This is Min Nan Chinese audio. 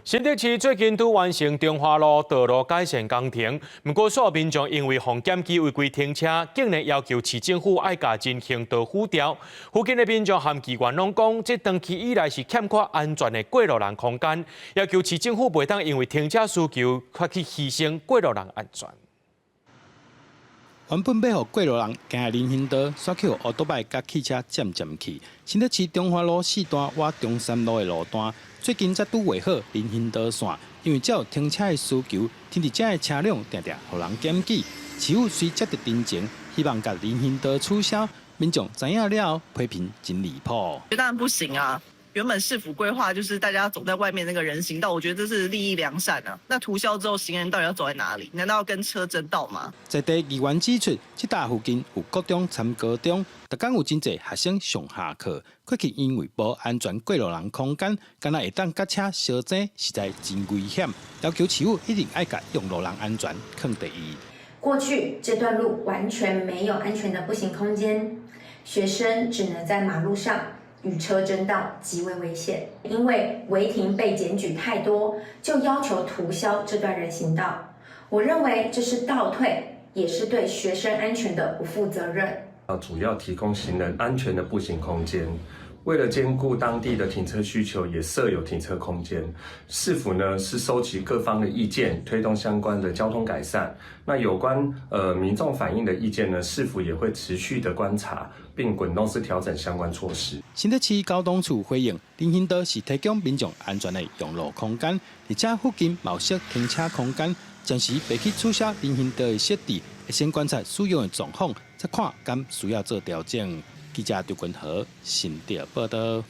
新竹市最近拄完成中華路道路改善工程，毋過煞有民眾因為予檢舉違規停車，竟然要求市政府愛共人行道斧掉。附近的民眾和議員攏講，這長期以來是欠缺安全的過路人空間，要求市政府袂當因為停車需求，卻去犧牲過路人安全。原本欲予過路人行的人行道，煞去予歐多擺佮汽車佔佔去。新竹市中華路四段倚中山路的路段，最近才拄畫好人行道線，因為這有停車的需求，停佇遮的車輛定定予人檢舉。市府隨接著陳情，希望共人行道取消。民眾知影了後，批評真離譜。當然不行啊！原本市府規劃就是大家走在外面那個人行道，我覺得這是立意良善啊。那塗銷之後，行人到底要走在哪裡？難道要跟車爭道嗎？在地議員指出，這搭附近有國中參高中，逐工有真濟學生上下課。過去因為無安全過路人空間，敢若會當佮車相爭，實在真危險。要求市府一定愛共用路人安全放第一。過去這段路完全沒有安全的步行空間，學生只能在馬路上與車爭道，極為危險。因為違停被檢舉太多，就要求塗銷這段人行道。我認為這是倒退，也是對學生安全的不負責任。主要提供行人安全的步行空間。為了兼顧當地的停車需求，也設有停車空間。市府呢是收集各方的意見，推動相關的交通改善。那有關民眾反映的意見呢，市府也會持續的觀察，並滾動式調整相關措施。新竹市交通處回應，人行道是提供民眾安全的用路空間，而且附近嘛有設停車空間，暫時袂去取消人行道的設置，會先觀察使用的狀況，再看敢需要做調整。記者張君和新竹報道。